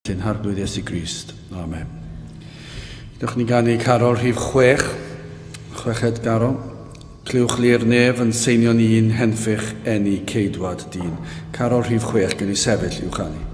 Ein Harglwydd Iesu Grist. Amen. Dewch ni ganu carol rhif 6, chweched garol. Clywch lu'r nef yn seinio'n un henffych eni ceidwad dyn. Carol rhif 6, gen i sefyll i'w chanu.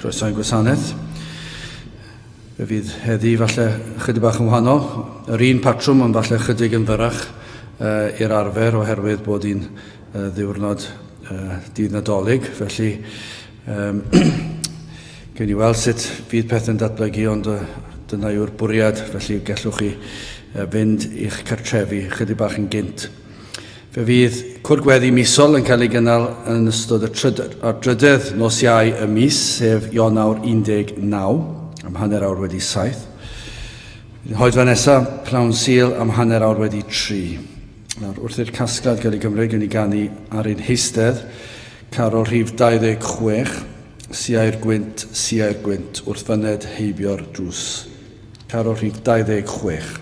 Croeso i'n gwasanaeth. Fe fydd heddi falle chydig bach yn wahanol. Yr un patrwm ond falle chydig yn fyrrach uh, i'r arfer oherwydd bod hi'n uh, ddiwrnod uh, dydd Nadolig. Felly um, gewn ni weld sut fydd pethau'n datblygu ond uh, dyna yw'r bwriad. Felly gallwch chi uh, fynd i'ch cartrefi chydig bach yn gynt. Fe fydd cwr gweddi misol yn cael ei gynnal yn ystod y tryd ar drydedd nos Iau y mis, sef Ionawr 19, am hanner awr wedi saith. Hoedfa nesaf, pnawn Sul am hanner awr wedi tri. Nawr, wrth i'r casgliad gael ei gymryd, gen i ganu ar ein heistedd, carol rhif 26, Siau'r gwynt, siau'r gwynt, wrth fyned heibio'r drws. Carol rhif 26.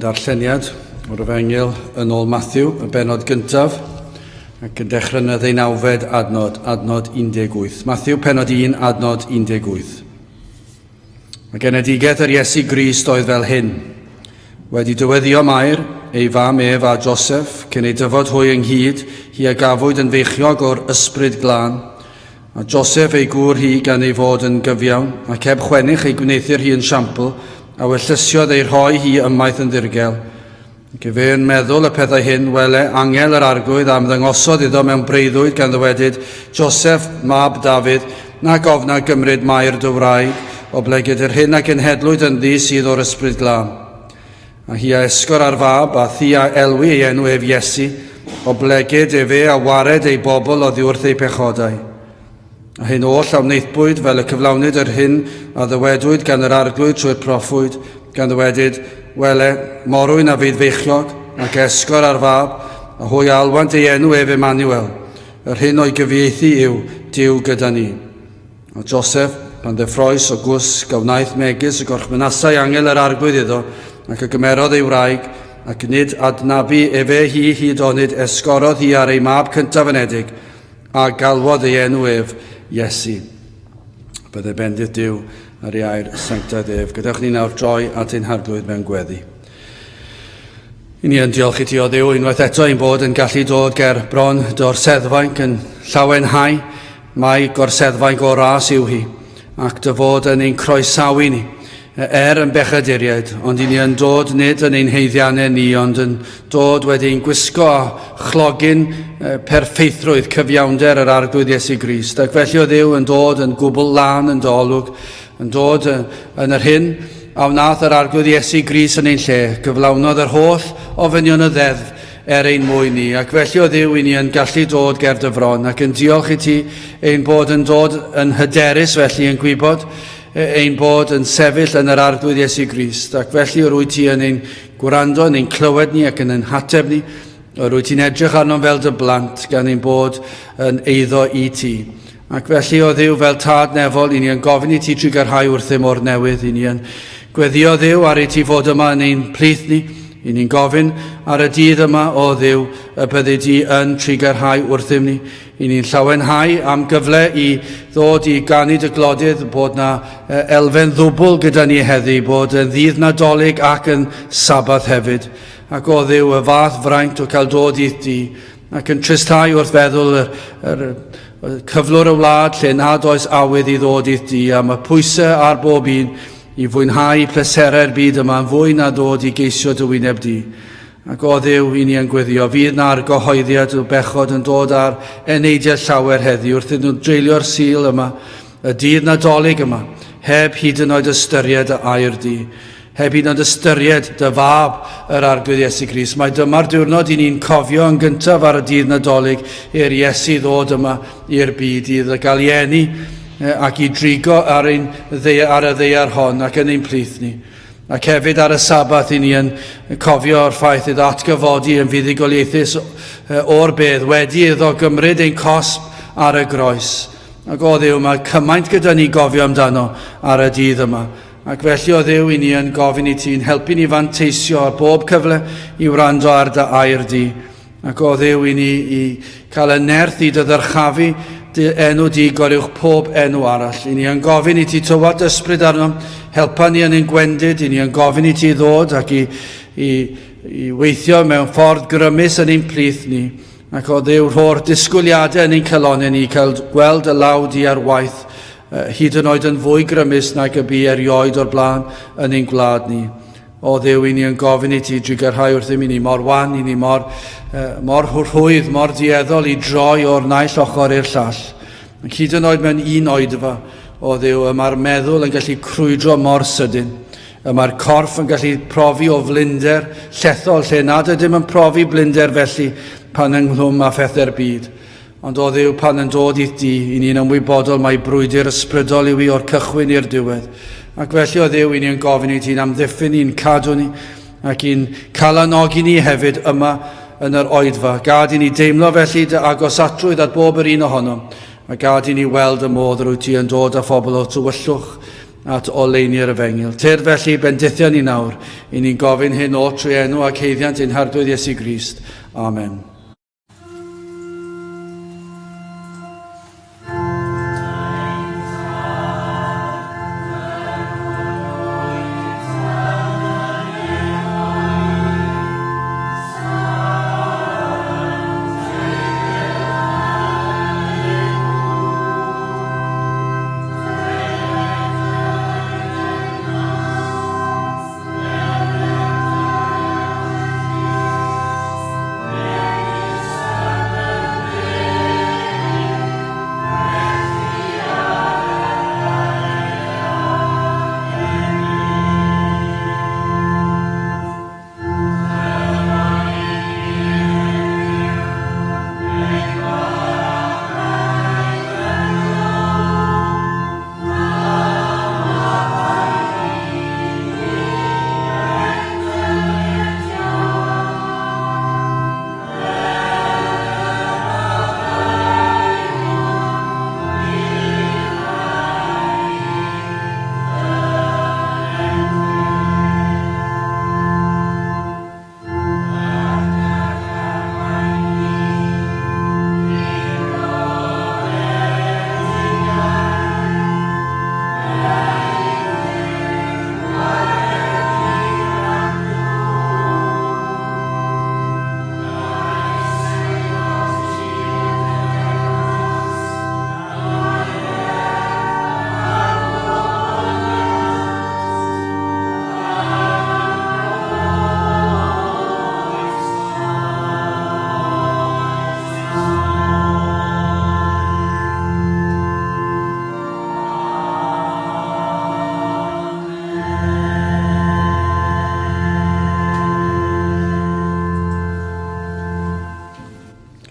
ddarlleniad o'r Efengyl yn ôl Matthew, y benod gyntaf, ac yn dechrau yn y ddeunawfed adnod, adnod 18. Matthew, penod 1, adnod 18. Mae genedigaeth yr Iesu Grist oedd fel hyn. Wedi dyweddio Mair, ei fam ef a Joseph, cyn ei dyfod hwy ynghyd, hi a gafwyd yn feichiog o'r Ysbryd Glân, A Joseph ei gŵr hi gan ei fod yn gyfiawn, ac heb chwennych ei gwneuthur hi yn siampl, a wellysiodd ei rhoi hi ymaith yn ddirgel. Ac efe yn meddwl y pethau hyn, wele, angel yr Arglwydd a ymddangosodd iddo mewn breuddwyd gan ddywedyd, Joseph, mab Dafydd, nac ofna gymryd Mair dy wraig, oblegid yr hyn a genhedlwyd ynddi sydd o'r Ysbryd Glân. A hi a esgor ar fab, a thi a elwi ei enw ef Iesu, oblegid efe a wared ei bobl oddi wrth eu pechodau. A hyn oll a wnaethpwyd fel y cyflawnid yr hyn a ddywedwyd gan yr Arglwydd trwy'r proffwyd, gan ddywedyd, Wele, morwyn a fydd feichiog, ac esgor ar fab, a hwy a alwant ei enw ef Emmanuel, yr hyn o'i gyfieithu yw, Duw gyda ni. A Joseph, pan ddeffroes o gwsg, a wnaeth megis y gorchmynasai angel yr Arglwydd iddo, ac a gymerodd ei wraig, ac nid adnabu efe hi hyd onid esgorodd hi ar ei mab cyntaf anedig, a galwodd ei enw ef Iesu. Byddai bendith Duw ar ei air sanctaidd ef. Gadewch ni nawr droi at ein Harglwydd mewn gweddi. I ni yn diolch i ti o Dduw unwaith eto ein bod yn gallu dod ger bron dy orseddfainc yn llawenhau mai gorseddfainc o ras yw hi, ac dy fod yn ein croesawu ni, er yn bechaduriaid, ond i ni yn dod nid yn ein haeddiannau ni, ond yn dod wedi ein gwisgo â chlogyn perffeithrwydd cyfiawnder yr Arglwydd Iesu Grist. Ac felly o Dduw yn dod yn gwbl lân yn dy olwg, yn dod yn yr hyn a wnaeth yr Arglwydd Iesu Grist yn ein lle, gyflawnodd yr holl ofynion y ddeddf er ein mwyn ni, ac felly o Dduw i ni yn gallu dod ger dy fron, ac yn diolch i ti ein bod yn dod yn hyderus felly yn gwybod ein bod yn sefyll yn yr Arglwydd Iesu Grist, ac felly yr wyt ti yn ein gwrando, yn ein clywed ni ac yn ein hateb ni, yr wyt ti'n edrych arnom fel dy blant gan ein bod yn eiddo i ti. Ac felly, o Dduw, fel Tad nefol, i ni yn gofyn i ti trugarhau wrthym o'r newydd, i ni yn gweddio Dduw ar i ti fod yma yn ein plith ni, i ni'n gofyn ar y dydd yma, o Dduw, y byddi di yn trugarhau wrthym ni. I ni'n llawenhau am gyfle i ddod i ganu dy glodydd, bod na elfen ddwbl gyda ni heddi, bod yn ddydd Nadolig ac yn Sabath hefyd. Ac o Dduw, y fath fraint o cael dod i'th di, ac yn tristhau wrth feddwl yr, yr, y cyflwr y wlad lle nad oes awydd i ddod i'th di, am y pwysau ar bob un i fwynhau pleserau'r byd yma yn fwy na dod i geisio dy wyneb di. Ac o Dduw, i ni yn gweddio, fydd na'r gyhoeddiad o bechod yn dod ar eneidiau llawer heddi wrth iddyn nhw dreulio'r Sul yma, y dydd Nadolig yma, heb hyd yn oed ystyried y air di. Heb hyd yn oed ystyried dy fab yr Arglwydd Iesu Grist. Mae dyma'r diwrnod i ni'n cofio yn gyntaf ar y dydd Nadolig i'r Iesu ddod yma i'r byd, i iddo gael ei eni ac i drigo ar, ein, ar y ddaear hon ac yn ein plith ni. Ac hefyd ar y Sabath i ni yn cofio'r ffaith iddo atgyfodi yn fuddugoliaethus o'r bedd wedi iddo gymryd ein cosb ar y groes. Ac o Dduw, mae cymaint gyda ni gofio amdano ar y dydd yma. Ac felly, o Dduw, i ni yn gofyn i ti'n helpu ni fanteisio ar bob cyfle i wrando ar dy air di. Ac o Dduw, i ni i cael y nerth i dy ddyrchafu dy enw di goruwch pob enw arall. I ni yn gofyn i ti tywallt ysbryd arnom, helpa ni yn ein gwendid, i ni yn gofyn i ti ddod ac i, i, i weithio mewn ffordd grymus yn ein plith ni. Ac o Dduw, rho'r disgwyliadau yn ein calonnau ni cael gweld y law di ar waith, hyd yn oed yn fwy grymus nag y bu erioed o'r blaen yn ein gwlad ni. O Dduw, i ni yn gofyn i ti drugarhau wrthym i ni mor wan, i ni mor, mor rhwydd, mor dueddol i droi o'r naill ochr i'r llall. Ac hyd yn oed mewn un oedfa, o Dduw, y mae'r meddwl yn gallu crwydro mor sydyn. Y mae'r corff yn gallu profi o flinder llethol lle nad ydym yn profi blinder felly pan ynghlwm â phethau'r byd. Ond o Dduw, pan yn dod i'th di, i ni'n ymwybodol mai brwydr ysbrydol yw i o'r cychwyn i'r diwedd. Ac felly o Dduw, i ni'n gofyn i ti'n amddiffyn ni'n cadw ni, ac i'n calanogi ni hefyd yma yn yr oedfa. Gad i ni deimlo felly dy agosatrwydd at bob yr un ohonom, a gad i ni weld y modd yr wyt ti yn dod â phobl o tywyllwch. at oleuni'r efengyl. Tyrd felly, bendithio ni nawr, i ni'n gofyn hyn oll trwy enw ac haeddiant ein Harglwydd Iesu Grist. Amen.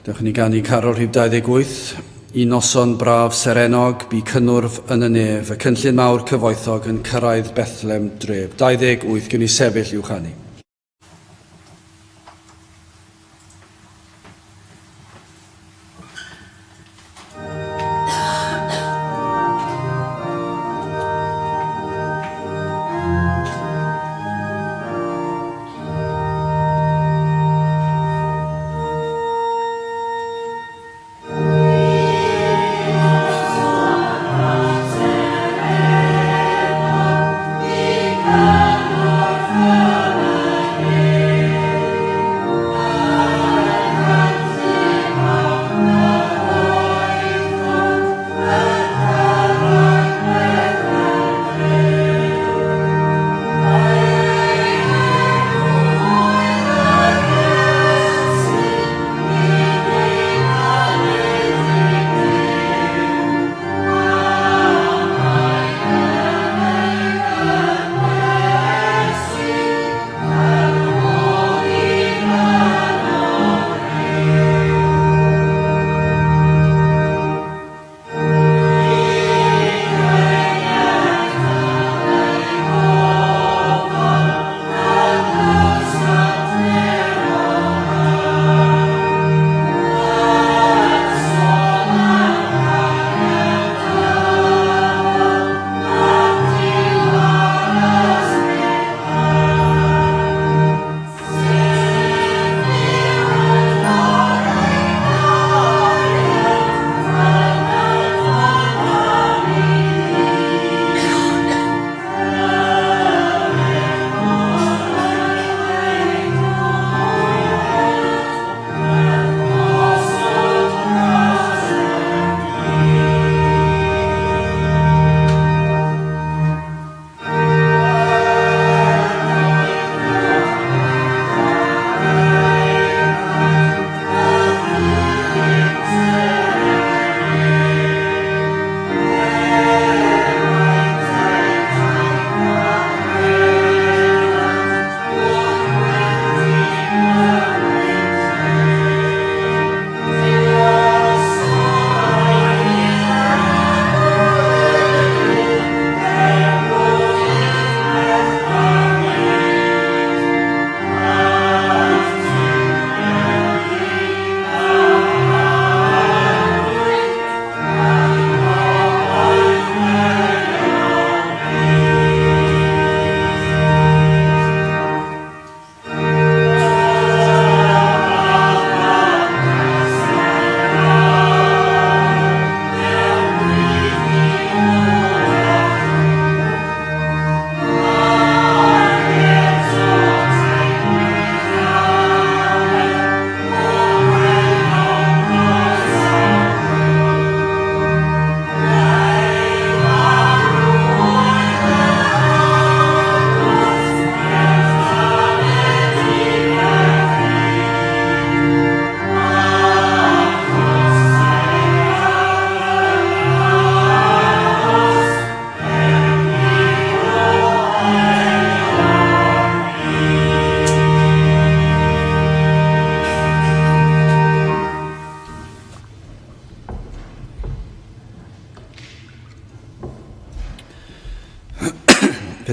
Dewch i ni ganu carol rhif 28. Un noson braf serennog, bu cynnwrf yn y nef, y cynllun mawr cyfoethog yn cyrraedd Bethlem dref. 28, gewn ni sefyll i'w chanu.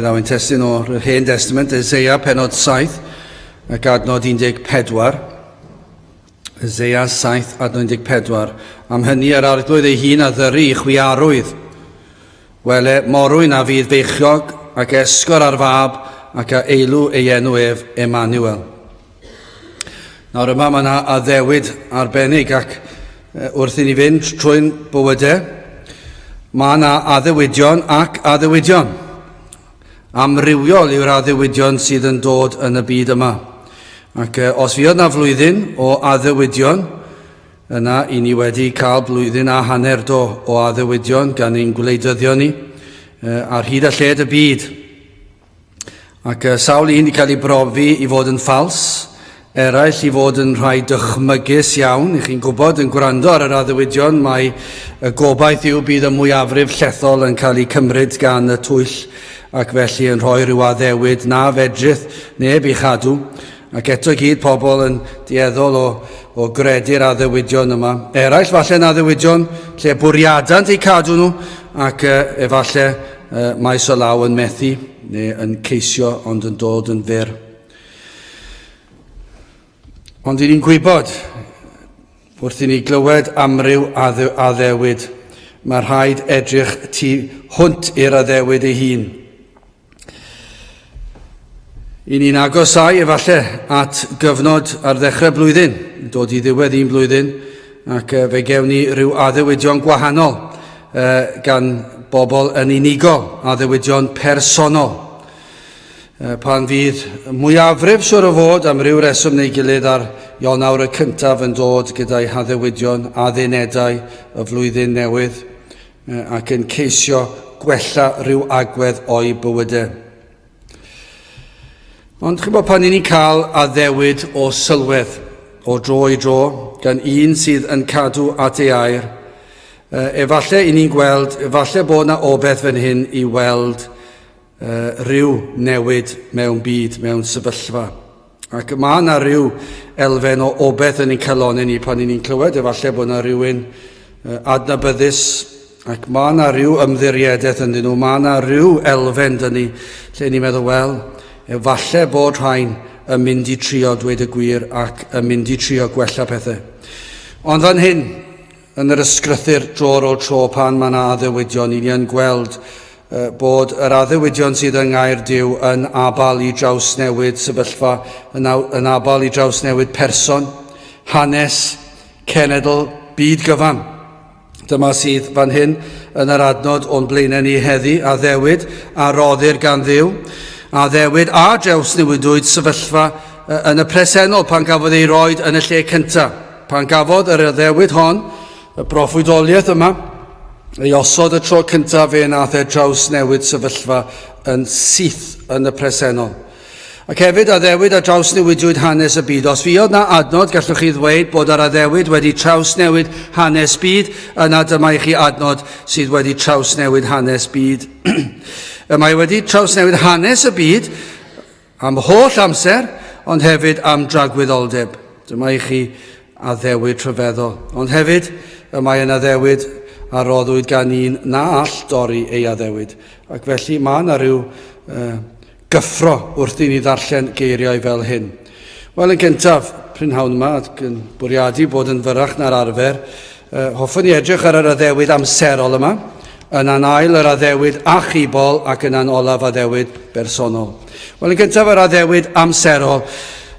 ddaw ein testun o'r Hen Testament, Eseia penod 7 ac adnod 14. Eseia 7 adnod 14. Am hynny yr arglwydd ei hun a ddyru i chwi arwydd. Wele, morwyn a fydd feichiog ac esgor ar fab ac a eilw ei enw ef Emmanuel. Nawr yma mae yna addewid arbennig ac wrth i ni fynd trwy'n bywydau, mae yna addewidion ac addewidion. Amrywiol yw'r addewidion sydd yn dod yn y byd yma. Ac os fuodd na flwyddyn o addewidion, yna i ni wedi cael blwyddyn a hanner do o addewidion gan ein gwleidyddion ni ar hyd a lled y byd. Ac sawl un wedi cael ei brofi i fod yn ffals, eraill i fod yn rhai dychmygus iawn. I chi'n gwybod, yn gwrando ar yr addewidion, mae y gobaith yw bydd y mwyafrif llethol yn cael eu cymryd gan y twyll ac felly yn rhoi rhyw addewid na fedrith neb ei chadw. Ac eto i gyd pobl yn dueddol o, o gredu'r addewidion yma. Eraill falle'n addewidion lle bwriadant eu cadw nhw ac uh, efallai uh, maes o law yn methu neu yn ceisio ond yn dod yn fyr. Ond i ni'n gwybod, wrth i ni glywed amryw addewid, mae rhaid edrych tu hwnt i'r addewid ei hun. I ni'n agosau efallai at gyfnod ar ddechrau blwyddyn, dod i ddiwedd un blwyddyn, ac fe gewn ni rhyw addewidion gwahanol gan bobl yn unigol, addewidion personol. Pan fydd mwyafrif siwr o fod am ryw reswm neu gilydd ar Ionawr y cyntaf yn dod gyda'i haddewidion addunedau y flwyddyn newydd, ac yn ceisio gwella rhyw agwedd o'i bywydau. Ond chi'n bod pan ni'n cael addewid o sylwedd o dro i dro gan un sydd yn cadw at ei air, efallai i ni'n gweld, efallai bod yna obeth fan hyn i weld rhyw newid mewn byd, mewn sefyllfa. Ac mae yna rhyw elfen o obeth yn ein calonau ni pan ni'n clywed efallai bod yna rhywun adnabyddus ac mae yna rhyw ymddiriedaeth ynddyn nhw, mae yna rhyw elfen dyn ni lle ni'n meddwl, wel, efallai bod rhain yn mynd i trio dweud y gwir ac yn mynd i trio gwella pethau. Ond fan hyn, Yn yr ysgrythur, dro ar ôl tro, pan mae yna addewidion, i ni yn gweld bod yr addewidion sydd yng Ngair Duw yn abal i drawsnewid sefyllfa, yn, yn abal i drawsnewid person, hanes, cenedl, byd gyfan. Dyma sydd fan hyn yn yr adnod o'n blaenau ni heddi, addewid a roddir gan Dduw, addewid a drawsnewidwyd sefyllfa yn y presennol pan gafodd ei roed yn y lle cyntaf. Pan gafodd yr addewid hon, y broffwydoliaeth yma, ei osod y tro cyntaf fe nath e drawsnewid sefyllfa yn syth yn y presennol. Ac hefyd addewid a drawsnewidiwyd hanes y byd. Os fuodd na adnod, gallwch chi ddweud bod yr addewid wedi trawsnewid hanes byd, yna dyma i chi adnod sydd wedi trawsnewid hanes byd. y mae wedi trawsnewid hanes y byd Am holl amser, ond hefyd am dragwyddoldeb. Dyma i chi addewid rhyfeddol. Ond hefyd, y mae yn addewid a roddwyd gan un na all dorri ei addewid. Ac felly mae yna rhyw uh, gyffro wrth i ni ddarllen geiriau fel hyn. Wel, yn gyntaf, prynhawn yma, ac yn bwriadu bod yn fyrrach na'r arfer, uh, hoffwn i edrych ar yr addewid amserol yma, yna'n ail yr addewid achubol ac yna'n olaf addewid bersonol. Wel, yn gyntaf yr addewid amserol.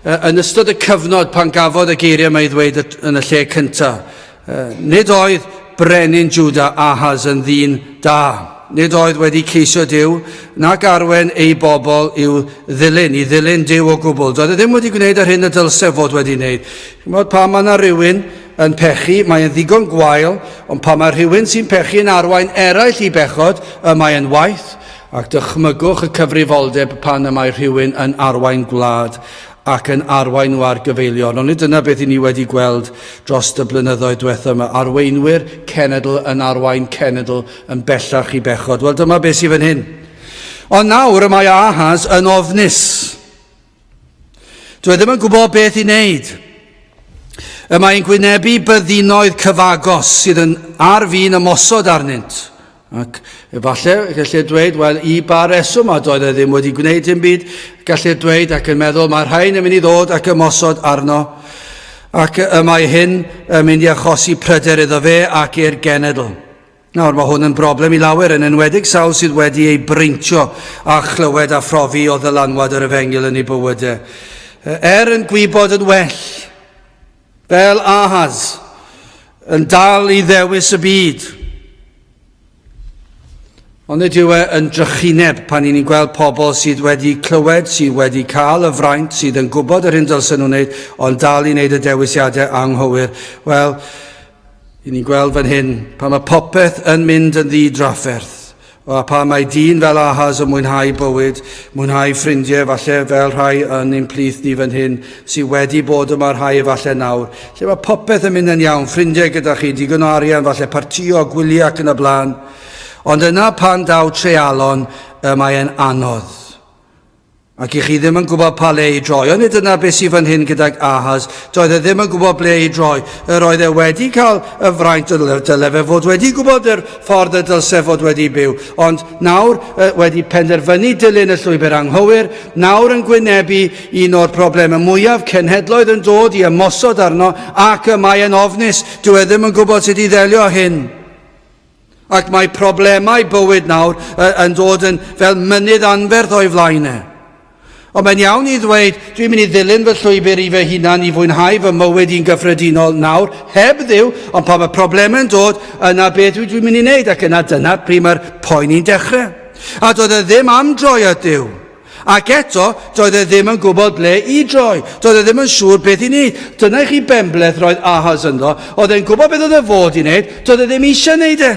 Uh, yn ystod y cyfnod pan gafodd y geiriau yma ei ddweud yn y lle cyntaf, uh, nid oedd brenin Juda Ahaz yn ddyn da. Nid oedd wedi ceisio Duw nac arwen ei bobl i'w ddilyn, i ddilyn Duw o gwbl. Doedd e ddim wedi gwneud yr hyn y dylse fod wedi wneud. Chimod, pan mae yna rhywun yn pechu, mae'n ddigon gwael, ond pan mae rhywun sy'n pechu yn arwain eraill i bechod, y mae yn waeth, ac dychmygwch y cyfrifoldeb pan y mae rhywun yn arwain gwlad ac yn arwain nhw ar gyfeiliorn. Ond nid dyna beth i ni wedi gweld dros y blynyddoedd diwethaf yma. Arweinwyr cenedl yn arwain cenedl yn bellach i bechod. Wel, dyma beth sydd fan hyn. Ond nawr y mae Ahaz yn ofnus. Dwi e ddim yn gwybod beth i wneud. Y mae'n gwynebu byddinoedd cyfagos sydd yn ar fin ymosod arnynt. Ac efallai gellir dweud, wel, i ba reswm a doedd e ddim wedi gwneud dim byd, gellir dweud ac yn meddwl mae rhain yn mynd i ddod ac ymosod arno. Ac y mae hyn yn mynd i achosi pryder iddo fe ac i'r genedl. Nawr, mae hwn yn broblem i lawer, yn enwedig sawl sydd wedi ei breintio a chlywed a phrofi o ddylanwad yr efengyl yn ei bywydau. Er yn gwybod yn well, fel Ahaz, yn dal i ddewis y byd. Ond nid yw e yn drychineb pan ni'n gweld pobl sydd wedi clywed, sydd wedi cael y fraint, sydd yn gwybod yr hyn dylsen nhw'n wneud, ond dal i wneud y dewisiadau anghywir. Wel, I ni'n gweld fan hyn, pan mae popeth yn mynd yn ddi-drafferth, a pan mae dyn fel Ahaz yn mwynhau bywyd, mwynhau ffrindiau falle fel rhai yn ein plith ni fan hyn, sydd wedi bod yma rhai efallai nawr, lle mae popeth yn mynd yn iawn, ffrindiau gyda chi, digon o arian, falle partio, gwyliau ac yn y blaen. Ond yna pan daw treialon, y mae e'n anodd. Ac i chi ddim yn gwybod pa le i droi. Ond nid dyna beth sydd fan hyn gydag Ahaz. Doedd e ddim yn gwybod ble i droi. Yr oedd e wedi cael y fraint o dyle fe fod wedi gwybod yr ffordd y dylse fod wedi byw. Ond nawr wedi penderfynu dilyn y llwybr anghywir, nawr yn gwynebu un o'r problemau mwyaf, cenhedloedd yn dod i ymosod arno ac y mae e'n ofnus. Dyw e ddim yn gwybod sut i ddelio â hyn. Ac mae problemau bywyd nawr yn dod yn fel mynydd anferth o'i flaen e. Ond mae'n iawn i ddweud, dwi'n mynd i ddilyn fy llwybr i fy hunan i fwynhau fy mywyd i'n gyffredinol nawr, heb Dduw, ond pan mae problemau'n dod, yna beth dwi'n mynd i wneud, ac yna dyna pryd mae'r poeni'n dechrau. A doedd e ddim am droi at Dduw. Ac eto, doedd e ddim yn gwybod ble i droi. Doedd e ddim yn siŵr beth i wneud. Dyna i chi benbleth roedd Ahaz ynddo. Oedd e'n gwybod beth oedd e fod i wneud, doedd e ddim eisiau wneud e.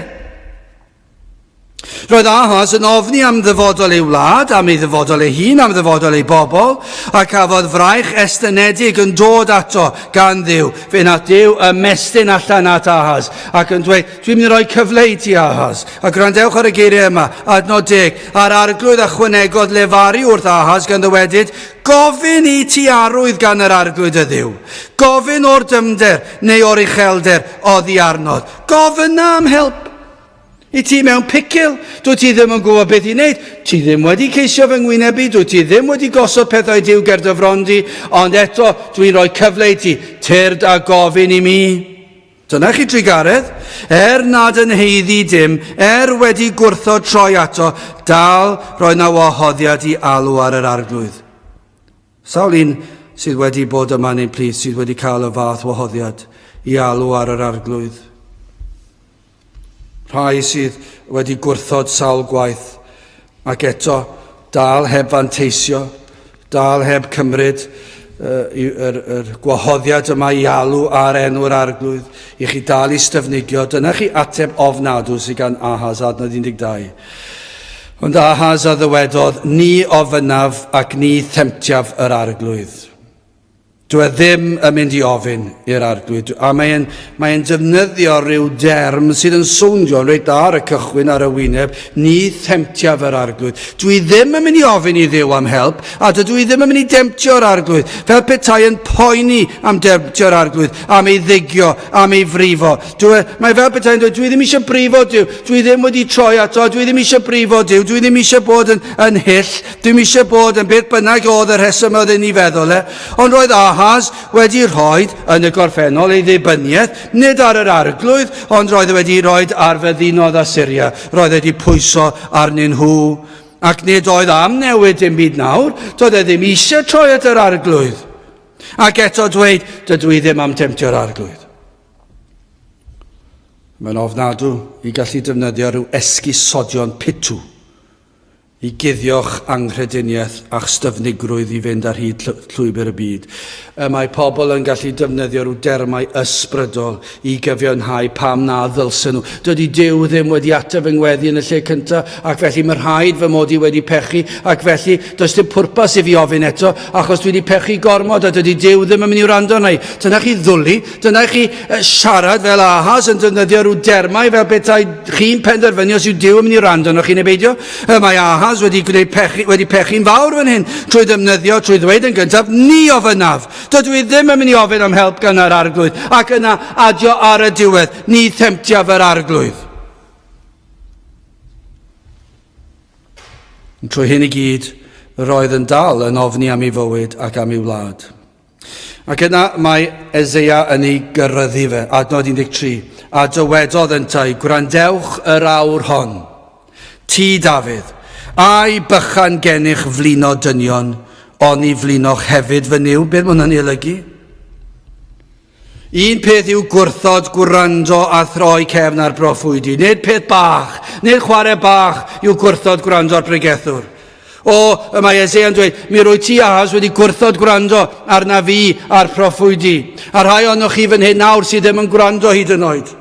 Roedd Ahaz yn ofni am ddyfodol ei wlad, am ei ddyfodol ei hun, am ddyfodol ei bobl, a cafodd fraich estynedig yn dod ato gan Dduw. Fe wnaeth Duw ymestyn allan at Ahaz ac yn dweud, Dwi'n mynd i roi cyfle i ti, Ahaz. A gwrandewch ar y geiriau yma, adnod deg. A'r arglwydd ychwanegodd lefaru wrth Ahaz gan ddywedyd, Gofyn i ti arwydd gan yr arglwydd y Dduw. Gofyn o'r dyfnder neu o'r uchelder oddi arnodd. Gofynna am help. I ti mewn picil, dwyt ti ddim yn gwybod beth i wneud. Ti ddim wedi ceisio fy ngwynebu, dwyt ti ddim wedi gosod pethau Duw ger dy fron di, ond eto dwi'n rhoi cyfle i ti. Tyrd a gofyn i mi. Dyna chi drugaredd, er nad yn haeddu dim, er wedi gwrthod troi ato, dal roi na wahoddiad i alw ar yr arglwydd. Sawl un sydd wedi bod yma yn ein plith sydd wedi cael y fath wahoddiad i alw ar yr arglwydd? Rhai sydd wedi gwrthod sawl gwaith ac eto dal heb fanteisio, dal heb cymryd uh, yr, yr gwahoddiad yma i alw ar enw'r arglwydd, i chi dal i styfnigio. Dyna chi ateb ofnadw sydd gan Ahaz, adnod 12. Ond Ahaz a ddywedodd, ni ofynnaf ac ni themtiaf yr arglwydd. Dyw e ddim yn mynd i ofyn i'r arglwydd. A mae'n mae defnyddio rhyw derm sydd yn swndio reit dda ar y cychwyn ar y wyneb, ni themtiaf yr arglwydd. Dwi ddim yn mynd i ofyn i Dduw am help, a dydw i ddim yn mynd i demtio'r arglwydd, fel petai yn poeni am demtio'r arglwydd, am ei ddigio, am ei frifo. Dwi, mae fel petai'n dweud, dwi ddim eisiau brifo Duw, dwi ddim wedi troi ato, dwi ddim eisiau brifo Duw, dwi ddim eisiau bod yn, yn hyll, Dwi'm eisiau bod yn beth bynnag oedd y rheswm oedd yn ei feddwl e, ond roedd Ahaz wedi rhoi yn y gorffennol ei ddibyniaeth, nid ar yr arglwydd, ond roedd e wedi rhoi ar fyddinodd Asyria. Roedd e wedi pwyso arnyn nhw. Ac nid oedd am newid dim byd nawr, doedd e ddim eisiau troi at yr arglwydd. Ac eto dweud, dydw i ddim am temtio'r arglwydd. Mae'n ofnadw i gallu defnyddio rhyw esgusodion pitw i guddio'ch anghrediniaeth a'ch styfnigrwydd i fynd ar hyd llwybr y byd. Y mae pobl yn gallu defnyddio rhyw dermau ysbrydol i gyfiawnhau pam na ddylsen nhw. Dydy Duw ddim wedi ateb fy ngweddi yn y lle cyntaf, ac felly mae rhaid fy mod i wedi pechu, ac felly does dim pwrpas i fi ofyn eto, achos dwi wedi pechu gormod a dydy Duw ddim yn mynd i wrando arna i. Dyna chi ddwli, Dyna i chi siarad fel Ahaz yn defnyddio rhyw dermau fel petai chi'n penderfynu os yw Duw yn mynd i wrando arnoch chi neu beidio. Mae Ahaz wedi gwneud pechu, wedi pechu'n fawr fan hyn trwy ddefnyddio, trwy ddweud yn gyntaf, ni ofynnaf. Dydw i ddim yn mynd i ofyn am help gan yr arglwydd. Ac yna adio ar y diwedd, ni themtiaf yr arglwydd. Ond trwy hyn i gyd, roedd yn dal yn ofni am ei fywyd ac am ei wlad. Ac yna mae Eseia yn ei gyrryddu fe, adnod 13, a dywedodd yntau, gwrandewch yr awr hon. Ti, Dafydd, ai bychan gennych flino dynion, oni flinoch hefyd fy Nuw? Beth mae hwnna'n ei olygu? Un peth yw gwrthod gwrando a throi cefn ar broffwydi. Nid peth bach, nid chwarae bach yw gwrthod gwrando ar bregethwr. O, y mae Eseia'n dweud, mi rwy ti Ahaz wedi gwrthod gwrando arna fi a'r proffwydi. A rhai ohonoch chi fan hyn nawr sydd ddim yn gwrando hyd yn oed.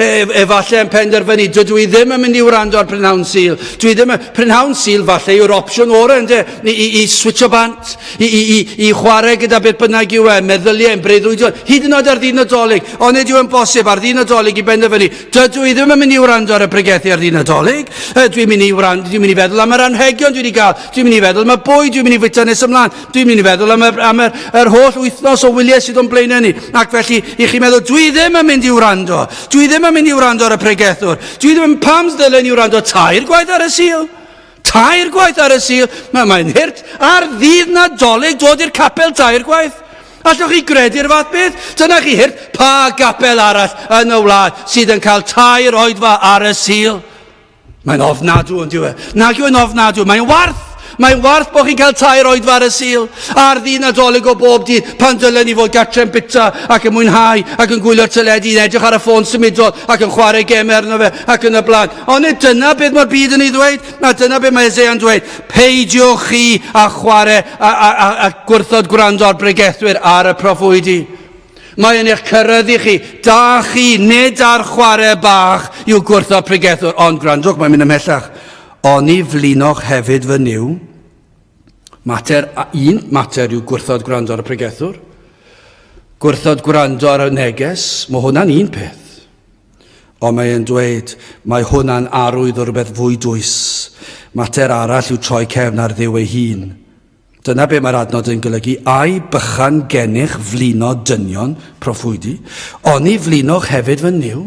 E, efallai yn penderfynu, dydw i ddim yn mynd i wrando ar Prynhawn Sul. Dwi ddim yn... Prynhawn Sul falle yw'r opsiwn orau, ynddo? I, i, i switcho bant, i, i, i, i chwarae gyda beth bynnag yw e, meddyliau, yn breuddwydio, hyd yn oed ar ddydd Nadolig. Ond nid yw'n bosib ar ddydd Nadolig i benderfynu, dydw i ddim yn mynd i wrando ar y pregethu ar ddydd Nadolig. Dwi'n mynd i wrando, dwi'n mynd i feddwl am yr anrhegion dwi wedi cael, dwi'n mynd i feddwl am y bwyd dwi'n mynd i fwyta nes ymlaen. Dwi'n mynd i feddwl am, yr, am yr, yr holl wythnos o wyliau sydd o'n blaenau ni. Ac felly, i chi meddwl, dwi ddim yn mynd i wrando. Dwi ddim yn mynd i wrando ar y pregethwr. Dwi ddim yn pam ddylen i wrando tair gwaith ar y Sul. Tair gwaith ar y Sul. Mae, mae'n hurt ar ddydd Nadolig dod i'r capel tair gwaith. Allwch chi gredu'r fath beth? Dyna chi hurt. Pa gapel arall yn y wlad sydd yn cael tair oedfa ar y Sul? Mae'n ofnadw, ond yw e? Nag yw e'n ofnadw, mae'n warth! Mae'n warth bod chi'n cael tair oedfa ar y Sul, ar ddydd Nadolig o bob dydd, pan dylen ni fod gartre'n bita ac yn mwynhau ac yn gwylio'r teledu, yn edrych ar y ffôn symudol ac yn chwarae gemau arno fe ac yn y blaen. Ond nid dyna beth mae'r byd yn ei ddweud, na dyna beth mae Eseia'n dweud. Peidiwch chi â chwarae a, a, a, a gwrthod gwrando ar bregethwyr ar y proffwydi. Mae yn eich cyrraedd i chi. Da chi, nid ar chwarae bach yw gwrthod pregethwr, ond gwrandwch, mae'n mynd ymhellach. Oni flinoch hefyd fy Nuw? Mater, un mater yw gwrthod gwrando ar y pregethwr. Gwrthod gwrando ar y neges, mae hwnna'n un peth. Ond mae e'n dweud, mae hwnna'n arwydd o rywbeth fwy dwys. Mater arall yw troi cefn ar Dduw ei hun. Dyna be mae'r adnod yn golygu, Ai bychan gennych flino dynion, proffwydi, oni flinoch hefyd fy Nuw?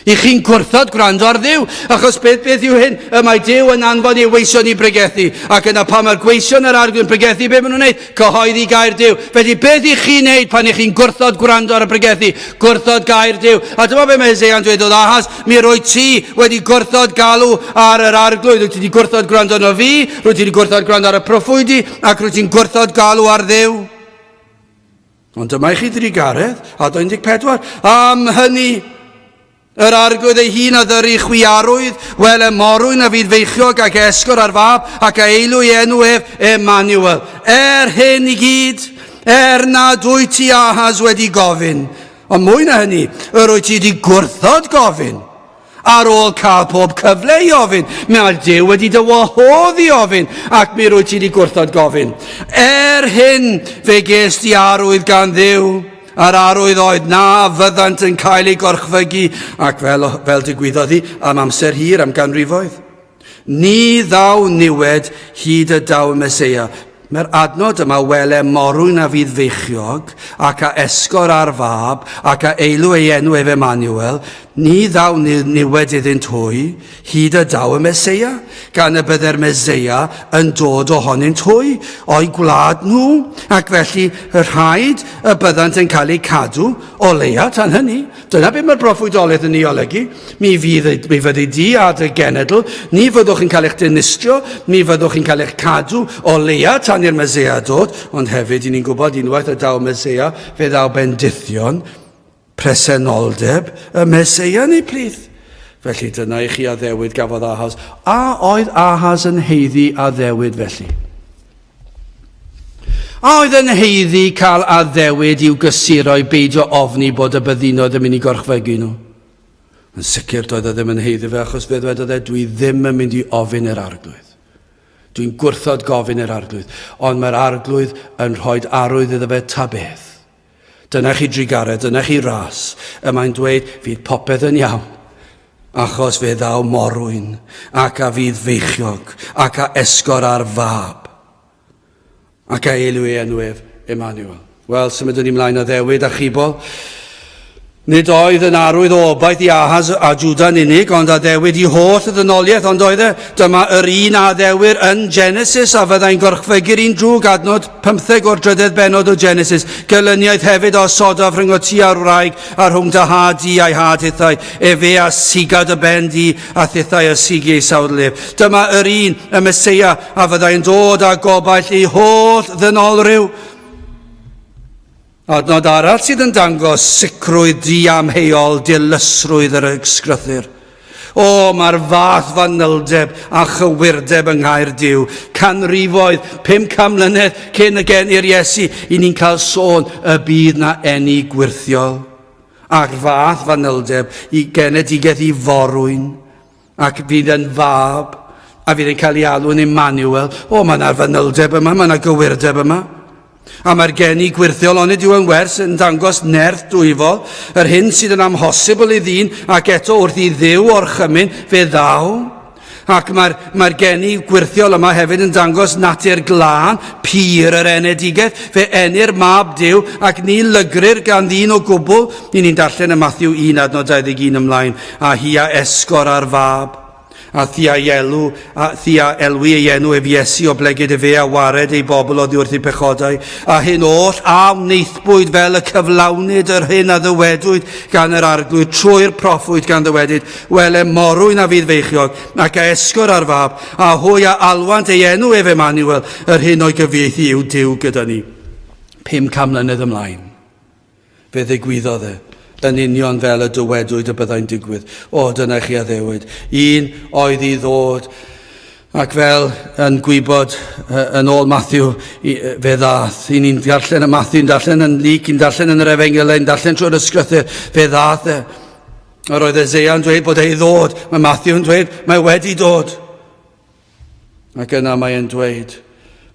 I chi'n gwrthod gwrando ar Dduw, achos beth beth yw hyn? Y mae Duw yn anfon ei weision i bregethu, ac yna pan mae'r gweision yr arglwydd yn pregethu, be maen nhw'n wneud? Cyhoeddi gair Duw. Felly beth i chi'n wneud pan i chi'n gwrthod gwrando ar y pregethu? Gwrthod gair Duw. A dyma be mae Eseia'n dweud oedd Ahaz, Mi rwyt ti wedi gwrthod galw ar yr Arglwydd, rwyt ti wedi gwrthod gwrando arno fi, rwyt ti wedi gwrthod gwrando ar y proffwydi, ac rwyt ti'n gwrthod galw ar Dduw. Ond dyma i chi drugaredd, adnod 14, am hynny, yr Arglwydd ei hun a ddyry chwi arwydd, wele morwyn a fydd feichiog ac esgor ar fab, ac a eilw ei enw ef Emmanuel. Er hyn i gyd, er nad wyt ti Ahaz wedi gofyn, Ond mwy na hynny, yr wyt ti wedi gwrthod gofyn. Ar ôl cael pob cyfle i ofyn, mae Duw wedi dy wahodd i ofyn, ac mi rwyt ti wedi gwrthod gofyn. Er hyn, fe ges di arwydd gan Dduw, a'r arwydd oedd na fyddant yn cael eu gorchfygu, ac fel, fel digwyddodd hi am amser hir, am ganrifoedd. Ni ddaw niwed hyd y daw y Meseia. Mae'r adnod yma, wele morwyn a fydd feichiog, ac a esgor ar fab, ac a eilw ei enw ef Emmanuel, ni ddaw niwed iddynt hwy, hyd y daw y Meseia, gan y bydde'r Meseia yn dod ohonynt hwy, o'i gwlad nhw, ac felly rhaid y byddant yn cael eu cadw, o leia tan hynny. Dyna beth mae'r broffwydoliaeth yn ei olygu. Mi, fydd, mi fyddi di a dy genedl, ni fyddwch yn cael eich dinistrio, mi fyddwch yn cael eich cadw o leia tan i'r Meseia dod, ond hefyd, i ni'n gwybod unwaith y daw Meseia, fe ddaw bendithion, presenoldeb y Meseia yn eu plith. Felly dyna i chi addewid gafodd Ahaz. A oedd Ahaz yn haeddu addewid felly? A oedd yn haeddu cael addewid i'w gysuro i beidio ofni bod y byddinoedd yn mynd i gorchfygu nhw? Yn sicr doedd o ddim yn haeddu fe achos fe ddwedodd e, dwi ddim yn mynd i ofyn i'r arglwydd. Dwi'n gwrthod gofyn i'r arglwydd. Ond mae'r arglwydd yn rhoi arwydd iddo fe ta beth. Dyna chi drugaredd, dyna chi ras. Y mae'n dweud, fydd popeth yn iawn achos fe ddaw morwyn ac a fydd feichiog ac a esgor ar fab ac a elw ei enw ef Emmanuel. Wel, symudwn ni mlaen addewid achubol. Nid oedd yn arwydd o obaith i Ahaz a Jwda'n unig, ond addewid i holl y ddynoliaeth, ond oedd e, dyma yr un a addewir yn Genesis a fyddai'n gorchfygu'r un drwg, adnod 15 o'r drydedd bennod o Genesis. Gelyniaeth hefyd a osodaf rhyngot ti a'r wraig, a rhwng dy had di a'i had hithau, efe a siga dy ben di, a thithau a sigi ei sawdl ef. Dyma yr un, y Meseia, a fyddai'n dod â gobaith i holl ddynolryw. Adnod arall sydd yn dangos sicrwydd diamheuol dilysrwydd yr ysgrythur. O, mae'r fath fanyldeb a chywirdeb yng Nghaer Duw. Canrifoedd, 500 mlynedd cyn y geni'r Iesu, i ni'n cael sôn y bydd na eni gwyrthiol. A'r fath fanyldeb i genedigaeth i forwyn, ac fydd yn fab, a fydd yn cael ei alw'n Emmanuel. O, mae yna fanyldeb yma, mae yna gywirdeb yma. A mae'r geni gwyrthiol, onid yw yn wers yn dangos nerth dwyfol, yr hyn sydd yn amhosibl i ddyn, ac eto wrth i Dduw orchymyn, fe ddaw. Ac mae'r mae geni gwyrthiol yma hefyd yn dangos natur glân, pur yr enedigaeth. Fe enir mab Duw ac ni lygrir gan ddyn o gwbl. Ni'n ni'n darllen y Matthew 1 adnod 21 ymlaen, a hi a esgor ar fab. A thi a'i elw, a thi a elwi ei enw ef Iesu, oblegid efe a wared ei bobl oddi wrth eu pechodau. A hyn oll a wnaethpwyd fel y cyflawnid yr hyn a ddywedwyd gan yr Arglwydd trwy'r proffwyd gan ddywedyd, Wele morwyn a fydd feichiog, ac a esgor ar fab, a hwy a alwant ei enw ef Emmanuel, yr hyn o'i gyfieithu yw Duw gyda ni. 500 mlynedd ymlaen. Fe ddigwyddodd e, yn union fel y dywedwyd y byddai'n digwydd. O, dyna chi addewid. Un oedd i ddod, ac fel yn gwybod yn ôl Matthew, fe ddath. I ni'n darllen y Matthew, yn darllen yn Luc, yn darllen yn yr Efengylau, yn darllen trwy'r Ysgrythur, fe ddath e. Yr oedd Eseia yn dweud bod ei ddod. Mae Matthew yn dweud, mae wedi dod. Ac yna mae e'n dweud,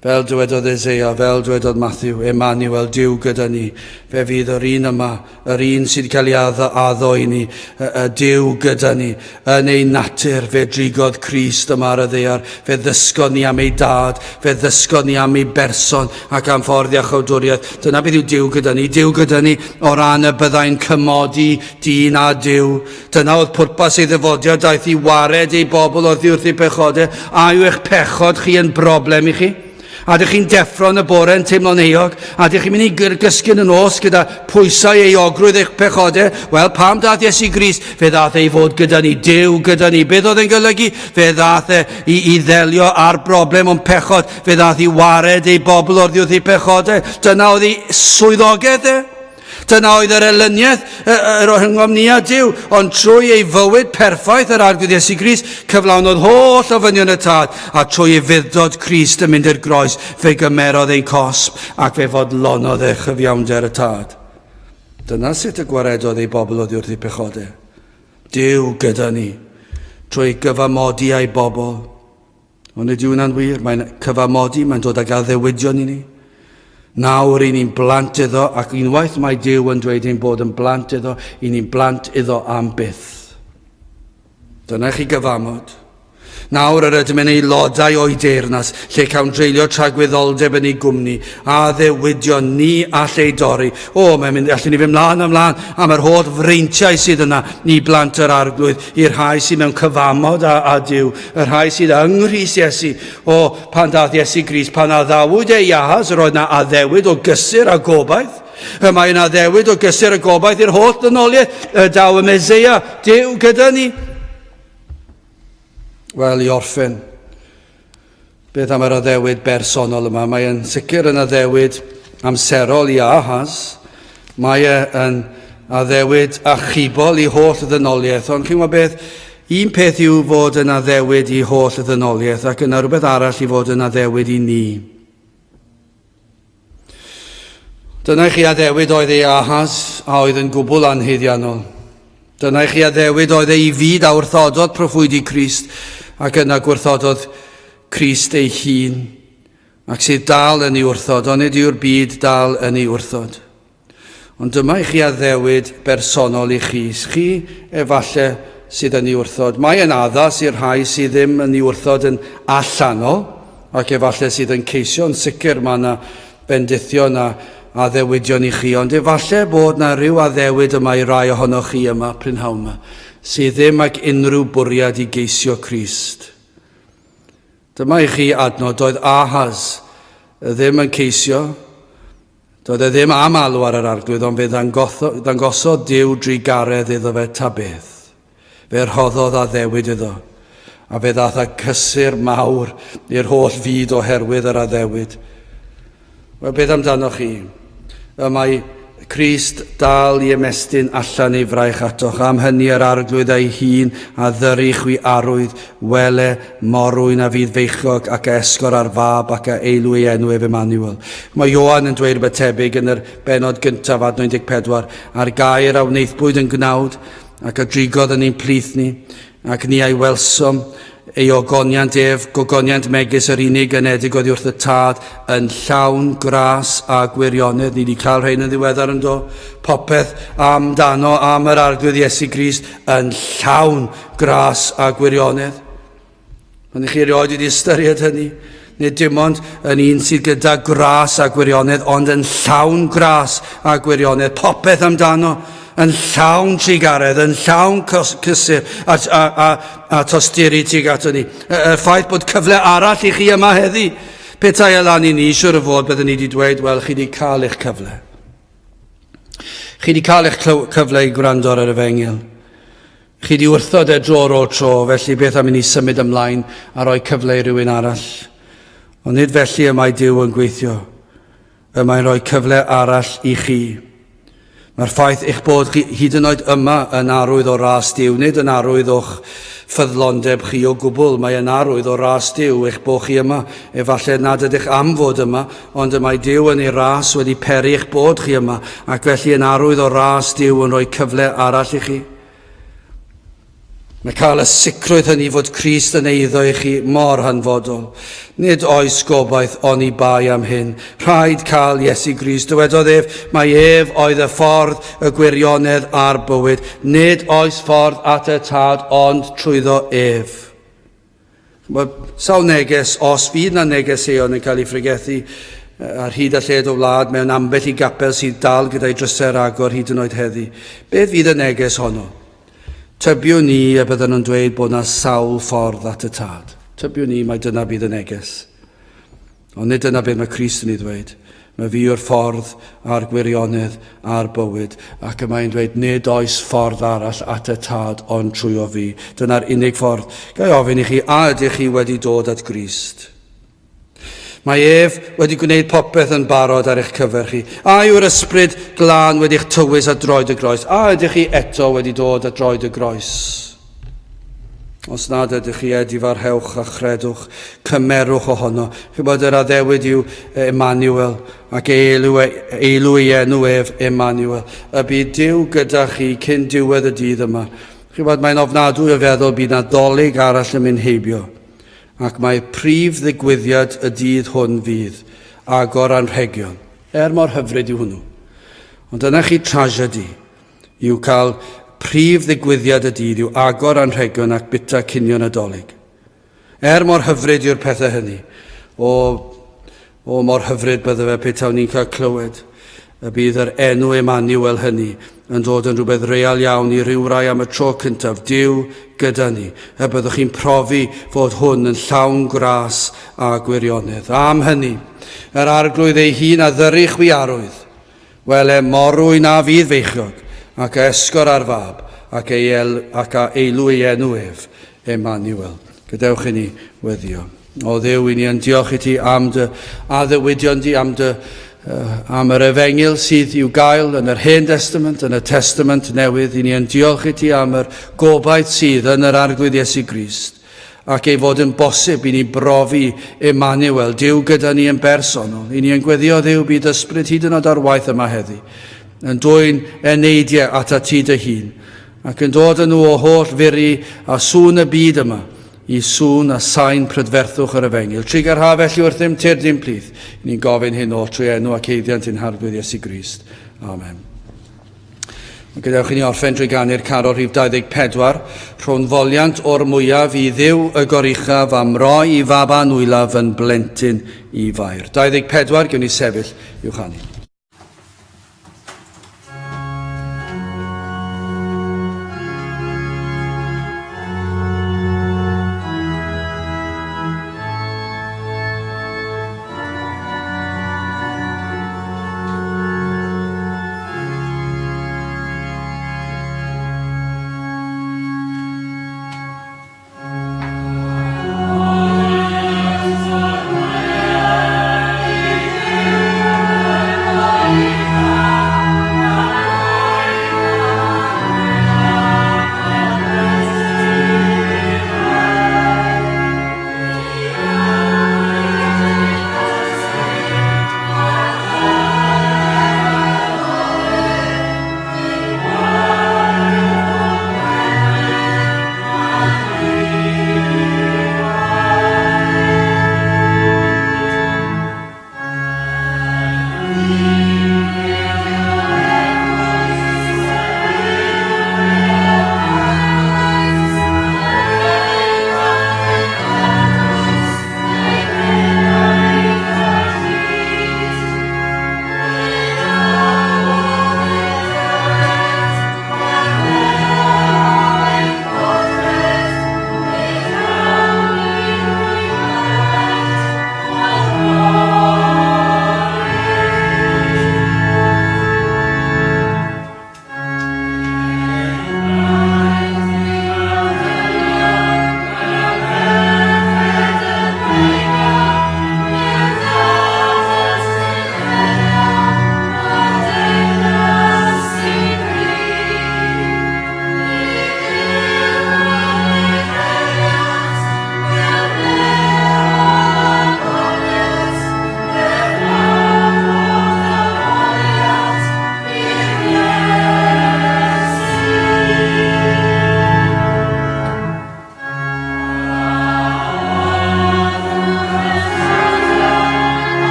fel dywedodd Eseia, fel dywedodd Matthew, Emmanuel, Duw gyda ni, fe fydd yr un yma, yr un sydd cael ei addo, addo i ni, y, y Duw gyda ni, yn ei natur, fe drigodd Crist yma ar y ddaear, fe ddysgodd ni am ei dad, fe ddysgodd ni am ei berson ac am ffordd iachawdwriaeth. Dyna beth yw Duw gyda ni, Duw gyda ni o ran y byddai'n cymodi dyn a Duw. Dyna oedd pwrpas ei ddyfodiad, daeth i wared ei bobl oddi wrth eu pechodau. A yw eich pechod chi yn broblem i chi? A ydych chi'n deffro yn y bore yn teimlo'n euog? A ydych chi'n mynd i gysgu yn y nos gyda pwysau euogrwydd eich pechodau? Wel, pam dath Iesu Grist? Fe ddath ei fod gyda ni, Duw gyda ni. Beth oedd e'n golygu? Fe ddath e i, i ddelio â'r broblem o'n pechod. Fe ddath i wared ei bobl oddi wrth eu pechodau. Dyna oedd ei swyddogaeth e. Dyna oedd yr elyniaeth yr rhyngom ni a Duw, ond trwy ei fywyd perffaith yr Arglwydd Iesu Grist, cyflawnodd holl ofynion y Tad, a trwy ei fuddod Crist yn mynd i'r groes, fe gymerodd ein cosb ac fe fodlonodd e chyfiawnder y Tad. Dyna sut y gwaredodd ei bobl oddi wrth eu pechodau. Duw gyda ni, trwy gyfamodi â'i bobl. Ond nid yw hwnna'n wir. Mae'n cyfamodi, mae'n dod ag addewidion i ni. Nawr i ni'n blant iddo, ac unwaith mae Duw yn dweud ein bod yn blant iddo, i ni'n blant iddo am byth. Dyna chi gyfamod. Nawr yr ydym yn aelodau o'i deyrnas, lle cawn dreulio tragwyddoldeb yn ei gwmni, a ddewidion ni all ei dorri. O, mae'n mynd, allwn ni fynd mlaen a mlaen am yr holl freintiau sydd yna i blant yr Arglwydd, i'r rhai sydd mewn cyfamod â, â Duw, y rhai sydd yng Nghrist Iesu. O, pan dath Iesu Grist, pan addawyd e i Ahas, yr oedd na addewid o gysur a gobaith. Y mae yna addewid o gysur a gobaith i'r holl ddynoliaeth, y daw y Meseia, Duw gyda ni. Wel, i orffen, beth am yr addewid bersonol yma? Mae e'n sicr yn addewid amserol i Ahaz. Mae e yn addewid achubol i holl ddynoliaeth. Ond chi'n gwybod beth? Un peth yw fod yn addewid i holl ddynoliaeth ac yna rhywbeth arall i fod yn addewid i ni. Dyna i chi addewid oedd ei Ahaz, a oedd yn gwbl anhaeddiannol. Dyna i chi addewid oedd ei fyd a wrthododd proffwydi Crist, ac yna gwrthododd Crist ei hun, ac sydd dal yn ei wrthod, onid yw'r byd dal yn ei wrthod. Ond dyma i chi addewid bersonol i chi, chi efalle sydd yn ei wrthod. Mae yn addas i'r rhai sydd ddim yn ei wrthod yn allanol, ac efalle sydd yn ceisio, yn sicr mae yna bendithion a, addewidion i chi, ond efallai bod na rhyw addewid yma i rai ohonoch chi yma prynhawn yma, sydd ddim ag unrhyw bwriad i geisio Crist. Dyma i chi adnod, doedd Ahaz ddim yn ceisio, doedd e ddim am alw ar yr arglwydd, ond fe ddangosodd Duw drugaredd iddo fe ta beth. Fe rhoddodd addewid iddo, a fe ddaeth â cysur mawr i'r holl fyd oherwydd yr addewid. Wel, beth amdanoch chi? Y mae Crist dal i ymestyn allan ei fraich atoch, am hynny yr arglwydd ei hun a ddyru chwi arwydd, wele, morwyn a fydd feichiog ac a esgor ar fab ac a eilw ei enw ef Emmanuel. Mae Ioan yn dweud rhywbeth tebyg yn yr bennod gyntaf, adnod 14, a'r gair a wnaethpwyd yn gnawd ac a drigodd yn ein plith ni, Ac ni a'i welsom, ei ogoniant ef, gogoniant megis yr unig anedig oddi wrth y Tad, yn llawn gras a gwirionedd. Ni wedi cael rhain yn ddiweddar yn do. Popeth amdano am yr Arglwydd Iesu Grist yn llawn gras a gwirionedd. Ond chi erioed wedi ystyried hynny? Nid dim ond yn un sydd gyda gras a gwirionedd, ond yn llawn gras a gwirionedd. Popeth amdano yn llawn trugaredd, yn llawn cysur a, a, a, a tosturi tuag ato ni. Y, y ffaith bod cyfle arall i chi yma heddi, petai e lan i ni, siwr o fod byddwn ni wedi dweud, wel, chi wedi cael eich cyfle. Chi wedi cael eich cyfle i gwrando ar yr efengyl. Chi 'di wrthod e dro ar ôl tro, felly beth am i ni symud ymlaen a rhoi cyfle i rywun arall? Ond nid felly y mae Duw yn gweithio. Y mae'n rhoi cyfle arall i chi. Mae'r ffaith eich bod chi hyd yn oed yma yn arwydd o ras Duw, nid yn arwydd o'ch ffyddlondeb chi o gwbl, mae yn arwydd o ras Duw eich bod chi yma. Efallai nad ydych am fod yma, Ond y mae Duw yn ei ras wedi peri eich bod chi yma, ac felly yn arwydd o ras Duw yn rhoi cyfle arall i chi. Mae cael y sicrwydd hynny fod Crist yn eiddo i chi mor hanfodol. Nid oes gobaith oni bai am hyn. Rhaid cael Iesu Grist. Dywedodd ef, mae ef oedd y ffordd, y gwirionedd a'r bywyd. Nid oes ffordd at y Tad ond trwyddo ef. Mae sawl neges, os fydd na negeseuon yn cael ei phregethu ar hyd a lled o wlad mewn ambell i gapel sydd dal gyda'i drysau ar agor hyd yn oed heddi. Beth fydd y neges honno? Tybiwn ni y bydden nhw'n dweud bod na sawl ffordd at y tad. Tybiwn ni mai dyna bydd y neges. Ond nid dyna beth mae Crist yn ei ddweud. Mae fi yw'r ffordd a'r gwirionedd a'r bywyd, ac y mae'n dweud nid oes ffordd arall at y Tad ond trwy o fi. Dyna'r unig ffordd. Ga i ofyn i chi, a ydych chi wedi dod at Grist? Mae ef wedi gwneud popeth yn barod ar eich cyfer chi. A yw'r ysbryd glân wedi'ch tywys at droed y groes? A ydych chi eto wedi dod at droed y groes? Os nad ydych chi edifarhewch a chredwch, cymerwch ohono. Chybod yr addewid yw Emmanuel, ac eilw, eilw ei enw ef Emmanuel. Y bydd Duw gyda chi cyn diwedd y dydd yma. Chybod, mae'n ofnadwy o feddwl bydd nadolig arall yn mynd heibio. Ac mae prif ddigwyddiad y dydd hwn fydd agor anrhegion. Er mor hyfryd yw hwnnw. Ond dyna chi tragedy. Yw cael prif ddigwyddiad y dydd yw agor anrhegion ac bita cinio Nadolig. Er mor hyfryd yw'r pethau hynny, o, o mor hyfryd bydde fe pe tawn ni'n cael clywed y bydd yr enw Emmanuel hynny yn dod yn rhywbeth real iawn i rywrai am y tro cyntaf, Duw gyda ni, y byddwch chi'n profi fod hwn yn llawn gras a gwirionedd. Am hynny, yr arglwydd ei hun a ddyru chwi arwydd, Wele, morwyn a fydd feichiog, ac a esgor ar fab, ac, ei el, ac a eilw ei enw ef, Emmanuel. Gadewch i ni weddio. O Dduw, i ni yn diolch i ti am dy addewidion di, am, dy, uh, am yr efengyl sydd i'w gael yn yr Hen Testament, yn y Testament Newydd. I ni yn diolch i ti am yr gobaith sydd yn yr Arglwydd Iesu Grist. ac ei fod yn bosib i ni brofi Emmanuel, Duw gyda ni yn bersonol. I ni yn gweddio Dduw byd ysbryd hyd yn oed ar waith yma heddi, yn dwyn eneidiau atat ti dy hun, ac yn dod â nhw o holl furi a sŵn y byd yma, i sŵn a sain prydferthwch yr efengyl. Trugarha felly wrthym, tyrd i'n plith. I ni'n gofyn hyn oll trwy enw ac eiddiant ein Harglwydd Iesu Grist. Amen. Gadewch i ni orffen drwy ganu'r carol rhif 24, Rhown foliant o'r mwyaf i Dduw y goruchaf am roi i fab anwylaf yn blentyn i Fair. 24, gewn ni sefyll i'w chanu.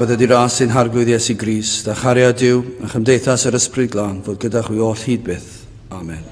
bydded i ras ein Harglwydd Iesu Grist, a chariad Duw, a chymdeithas yr Ysbryd Glân, fod gyda chwi oll hyd byth. Amen.